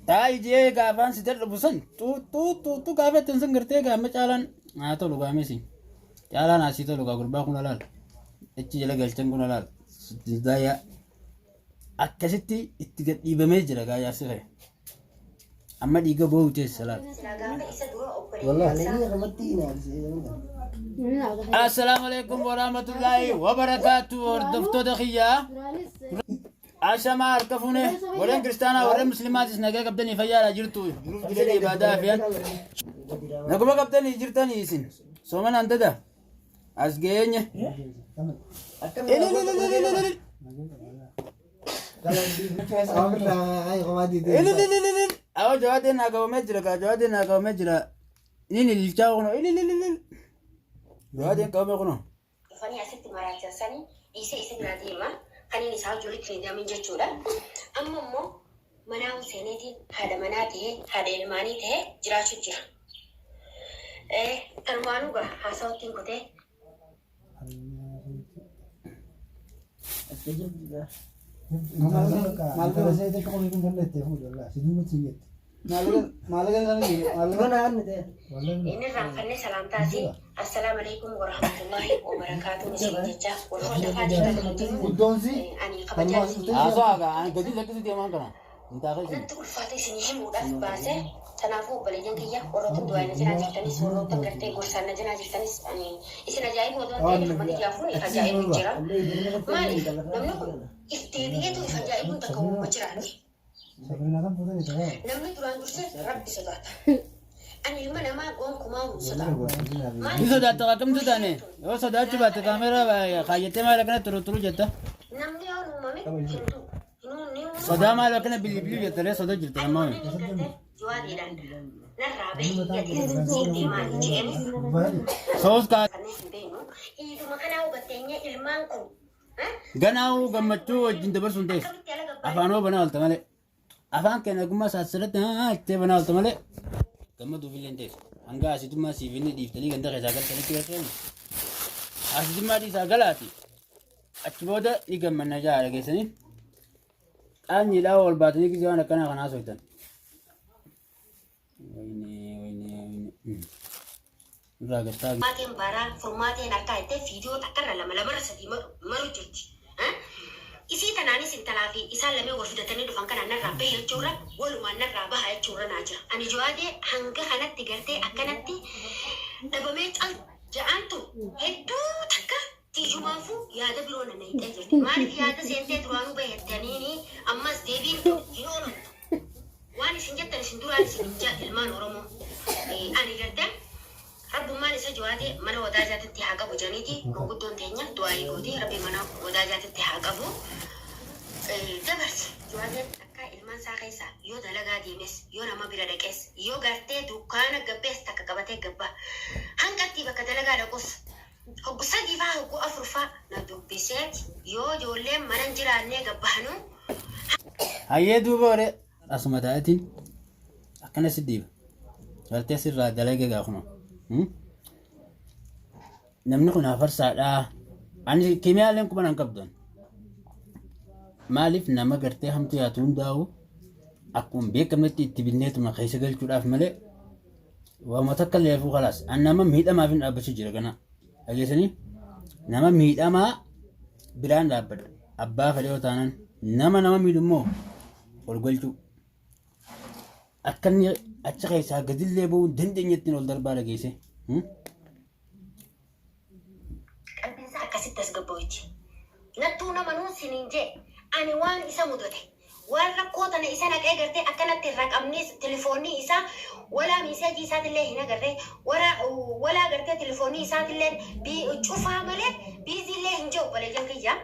Taa'i jee gaafaan si dadhabu san xuuxuu xuuxuu gaafa ittiin san gartee gaama caalaan haa tolu gaamesi. Caalaan asii tolu gaa gurbaa kun alaal. Achi jala galchan kun alaal. Daaya akkasitti itti gad dhiibamee jira gaa jaarsi kee. Amma dhiiga boo'u teessa laal. Silaa gaafa isa dura Wallah. obboleeyyan isaa Assalaamu alaikum warahmatullaahi wabarakaatu hordoftoota kiyyaa. Ashamaa harka fuune warreen kiristaanaa warreen muslimaatis nagaa qabdanii fayyaadha jirtu jiruuf jireenya ibaadaa afiyaan. Naguma qabdanii jirtanii isin soomanaan dada as geenye. Ililililililil. Ilililililil. Awa jawaadeen naa qabamee jira kaa jawaadeen naa qabamee jira. Inni ililchaa kunoo ililililil. Jawaadeen qabamee kunoo. Dhufanii asitti maraachan sanii dhiisee isa biraa deema. Kaniin isaa hojii walitti hin hidhamin jechuudha. Amma immoo manaa seeneetiin haadha manaa tahee haadha ilmaanii tahee jiraachuu jira. Tanumaanuu gaa haasawattiin kutee. Inni irraanfanne salaamtaasi. Assalaamu alaikum warahmatullahi wabarakaatuh isin jecha wal hordofaa jirtan hundinuu ani kabajaa isinii Haasawaa gaa ani gadi lakkisuu deemaan kana. Hin taa'ee natti ulfaate isinii himuudhaaf baase. Kanaafuu obboleeyyan kiyya, warroota du'aa na jalaa jirtanis, warroota gartee gorsaan na jalaa jirtanis, ani isin ajaa'ibu odoo hin ta'in ifuma kiyyaafuun if ajaa'ibu jira. Maaliif namni kun if deebi'eetu if ajaa'ibuun takka uumama jiraate. Namni duraan dursee Rabbi sodaata. Ani ilma namaa gonkumaa hin sodaadhu. Ni sodaatta akkam sodaane? Yoo sodaachuu baatte kaameeraa kaayyattee maal akkana turu turu jetta? Namni yoo uumame hin du'u. Sodaa maal akkana billi billi jetta ree soda jirta ammaa. Soos kaa ganaa'uu gammachuu wajjin dabarsuun ta'es afaanoo banaa oolta malee. Afaan keenya ogummaa saasirratti haa jettee banaa oolta malee gammaduuf illee hin teessu. Hanga asitummaa siif inni dhiiftanii ganda keessaa galtanitti galtanii asitummaa dhiisaa galaati. Achi booda ni gammanna jaa dhageessanii. Qaanyiidhaa ol baatanii gisee waan akkanaa kanaa soitan. Wayne wayne wayne. Irraa gattaa. Furmaateen baaraa furmaateen harkaa jettee fiidiyoo takkarra lama lamarra sadii maru jirti. Isii tanaanis intalaa fi isaan lameen wal fidatanii dhufan kanaan narraa bahi jechuurra walumaan narraa baha jechuurra naa jira. Ani Jawaadee hanga kanatti gartee akkanatti dhabamee cal ja'aantu hedduu takka tiyyumaafuu yaada biroo na nayxee jirti. Maaliif yaada seentee duraanuu bahettaniini ammas deebiin tun hin oolamtu. Waan isin jettan isin duraan isin hin jaa ilmaan Oromoo. Ani gartee Rabbummaan isa Jawaadee mana wadaajaatitti haa qabu janiiti manguddoon teenya du'aayii gooti Rabbi mana wadaajaatitti haa qabu. Dabarse Jawaadeen akka ilmaan isaa keessaa yoo dalagaa deemes yoo nama bira dhaqes yoo gartee dukkaana gabbees takka qabatee gabba hanqattii bakka dalagaa dhaqus hoggu sadii faa hoggu afur faa na dubbiseet yoo ijoolleen mana hin jiraannee gabbahanuu. Hayyee duuba waree asuma taa'etiin akkana si dhiiba. Galtee sirraa dalagee gaa kunoo. Namni kun hafarsaadhaa. Ani keemiyaaleen quban hin qabdu. Maaliif nama gartee hamtuu yaatu hundaa'u akkuma beekamnetti itti binneetuma keessa galchuudhaaf malee waanuma takka leefuu kalaas. An nama miidhamaaf hin dhaabbachuu jira kana. Dhageessanii nama miidhamaa biraan dhaabbadha. Abbaa fedhe yoo taanan nama nama miidhu immoo ol galchuu. Akka inni achi keessaa gadillee ba'uu hin dandeenyetti ol darbaa dhageesse. Qalbiin isaa akkasitti tasgabbooyti. Nattuu nama nuun siniin jee ani waan isa mudate waan rakkoo tana isa naqee gartee akkanatti raqamnis telefoonni isaa walaa miiseejii isaatillee hin agarre wara walaa gartee telefoonni isaatillee cufaa malee biiziillee hin jiru obboleeyyan kiyya.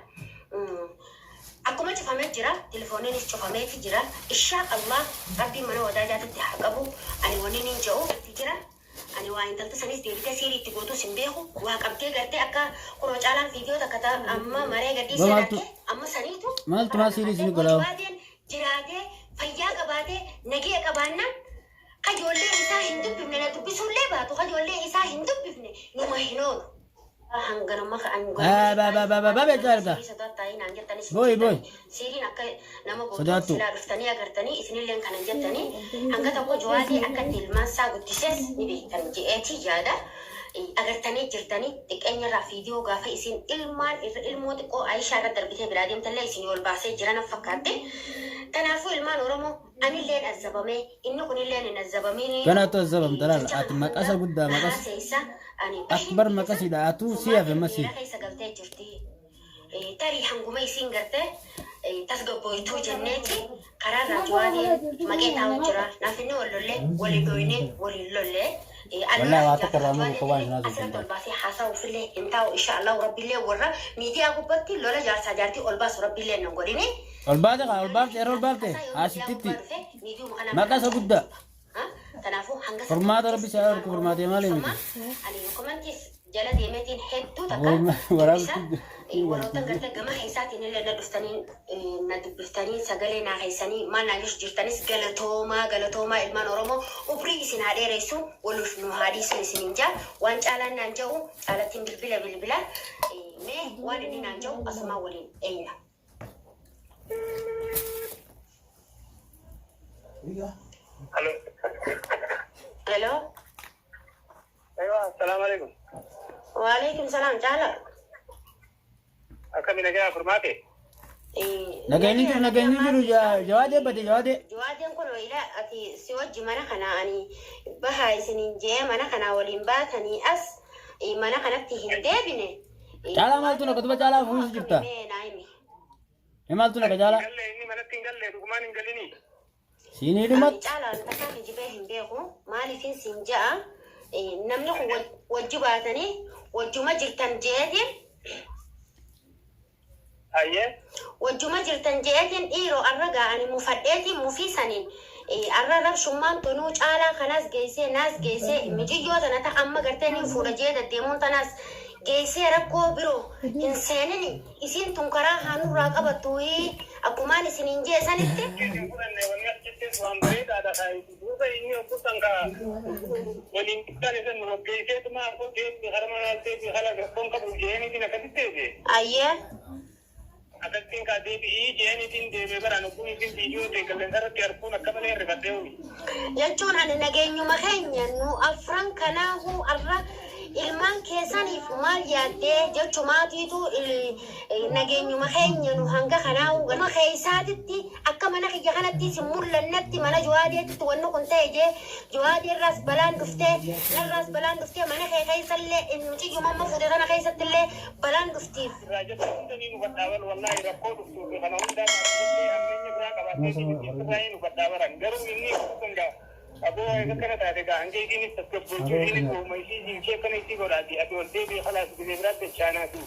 Akkuma cufamee jira telefoonniinis cufameeti jira. Inshaa Allah Rabbiin mana wadaajaatitti haa qabu. Ani wanni niin je'u jira. Ani waa intalti sanis deebitee siirii itti gootuus hin beeku. Waa qabdee gartee akka kunoo caalaan viidiyoo takka ta amma maree gadhiiseen Maaltu arge amma saniitu maaltu lafarra maa siirii naqatee isin godhaa? Jawaadeen jiraatee fayyaa qabaatee nagee qabaannaan ka ijoollee isaa hin dubbifne na dubbisuullee baatu ka ijoollee isaa hin dubbifne numa hin oolu. Hanganuma Ba ba ba ba ba beektaa erga. Booyi booyi. Siiriin akka nama gootu Sodaattu. Silaa dhuftanii agartanii isinillee kanan jettanii hanga tokko jawaadii akka itti ilmaan isaa guddises ni beektan je'eeti yaada. Agartanii jirtanii xiqqeenyarraa viidiyoo gaafa isin ilmaan irra ilmoo xiqqoo Aayishaa irra darbitee biraa deemtallee isin ol baasee jiran fakkaatte. Kanaafuu ilmaan Oromoo anilleen azzabamee inni kunilleen hin azzabamiin. Kanaatu azzabamta laala. Ati maqasa guddaa maqas. Akbar maqasiidha. Atuu si hafe masii. Keessa galtee jirti. Tarii hanguma isiin gartee tasgabbooytuu jenneeti karaa irraa jawaadeen maqee taa'u jira. Naaf inni wal lollee waliin dhoyne waliin lollee. Wallahi waa takka irraa muru kophaan isin haasoftan Asirratti taate. ol baasee haasa'uufillee hin taa'u insha Allah rabbillee warra miidiyaa gubbatti lola jaarsaa jaartii ol baasu rabbillee nan godhini. Ol baate kaa ol baafte yeroo ol baafte haasittitti. Maqasa guddaa. Kanaafuu hanga Furmaata rabbi si haa argu furmaatee maali miti. Ani komantiis jala deemeetiin hedduu takka Waraabatti dubbisa. Warroota gartee gama keessaatiin illee na dhuftanii na dubbiftanii sagalee naa keessanii maal naa jechu jirtanis galatoomaa galatoomaa ilmaan Oromoo umrii isin haa dheeressu waluuf nu haa dhiisu isiniin jaa waan caalaan naan ja'u caalattiin bilbila bilbila mee waan inni naan ja'u asumaa waliin eeyna. Alo. Hello. Aywa, assalamu alaikum. Waalaikum salaam caala. Akkami nagaa furmaate? Nageenyi jiru nageenyi jiru jawaadee bade jawaadee. Jawaadeen kun ila ati si wajji mana kana ani bahaa isiniin jee mana kana waliin baatanii as mana kanatti hin deebine. Caalaa maaltu naqa duba caalaa fuusu jirta. Mee naa himi. Mee maaltu naqa caalaa? Galle inni manatti hin galle dhugumaan hin galini. Siinii Ani dhumatti. caalaan takkaa kijibee hin beeku maaliifin siin ja'a namni kun wajji baatanii wajjuma jirtan jeetiin Ayyee. Wajjuma jirtan je'eetiin dhiiroo arra ga'ani mufadheetiin mufii saniin arra rabshummaan tunuu caalaa kanas geessee naas geessee miciyyoo tana ta amma gartee nin fuudha jee deddeemuun tanaas geessee rakkoo biroo hin seenini isiin tun karaa haanurraa qabattu akkumaan isiniin jee sanitti. Hin fudhanne wanni achittis waan bareedaadha kaa duuba inni obbusan kaa waliin qixxaan isan nu hoggeesseetuma akkoo deebi kara manaa deebi kala rakkoon qabu jeeniitiin akkasitti deebi'e. Ayyee. Akkasittiin kaa deebi'ii jeeniitiin deebi'e baraan ogguun isin viidiyoo ta'e qilleensa irratti arguun akka malee hirrifadhee ho'i. Jechuun ani nageenyuma keenya nu afran kanaafuu arra ilmaan keessaniif maal yaaddee jechumaatiitu nageenyuma keenya nu hanga kanaafuu gama keessaatitti akka mana kiyya kanatti isin mul'annetti mana jawaadeetti wanni kun ta'e jee jawaadeerraas balaan dhuftee narraas balaan dhuftee mana kee keessallee muciyyuma amma fuute kana keessattillee balaan dhuftiif. Irraa jettu hunda ni hubadhaa bal wallaahi rakkoo dhuftuu fi kana hundaa qabattee hammeenya biraa qabattee sirraa hin hubadhaa baran garuu inni kun gaa aboo eega kana taate gaa hanga isiinis tasgabboolchuu isiinis uuma isii jiilchee akkana isii godhaati ati ol deebi'i khalaas gisee biraatti chaanaati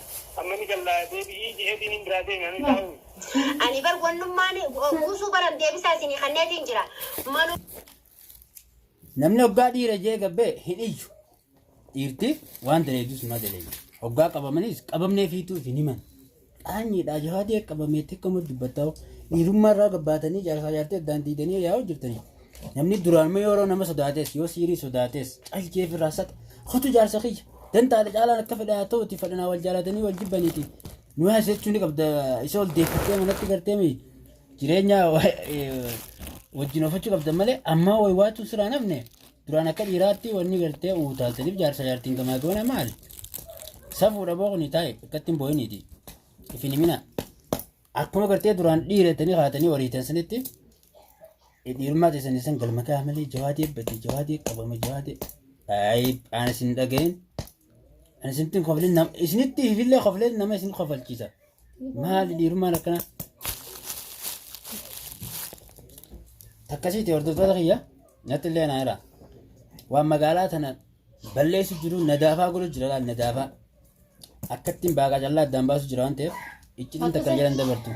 amma ni gallaa deebi'ii ji'eetiin hin biraa deemi ani taa'u. Ani bar wannummaan guusuu baran deebisaa isinii kanneetiin jira. Manu Namni hoggaa dhiira jee gabbee hin iyyu. Dhiirti waan daleedus ma daleedu. Hoggaa qabamanis qabamnee fiituuf hin himan. Qaanyiidha jawaadee qabameetti akkama dubbataa dhiirummaa irraa gabbaatanii jaarsaa jaartee addaan diidanii yaa'u jirtanii. Namni duraan mee yeroo nama sodaates yoo siirii sodaates caljeef irraa saxa hotu jaarsa kiyya dantaadha caalaan akka fedha haa ta'uti fedhanaa wal jaalatanii wal jibbaniiti. Nu haas jechuu ni qabda isa ol deeffattee manatti gartee mi jireenya wajjin oofachuu qabda malee amma wayi waatu siraa nafne duraan akka dhiiraatti wanni gartee utaaltaniif jaarsa jaartiin gamaa goona maali? Safuudha booqni taa'e akkatti hin boo'iniiti. Ifin himina. Akkuma gartee duraan dhiiratanii kaatanii horiitan sanitti dhiirummaa teessan isan galma ka'a malee jawaadee bade jawaadee qabame jawaadee. Ayi ani isin dhagahin ani isinitti hin koflin isinitti ifillee kofleen nama isin kofalchiisa. Maali dhiirummaan akkana? Takkasiiti hordoftoota kiyya natti illee naa jira. Waan magaalaa tana balleessu jiru nadaafaa godhu jira laal nadaafaa. Akkattiin baaqaa callaa addaan baasu jira waan ta'eef iccitiin takka jalan dabartu.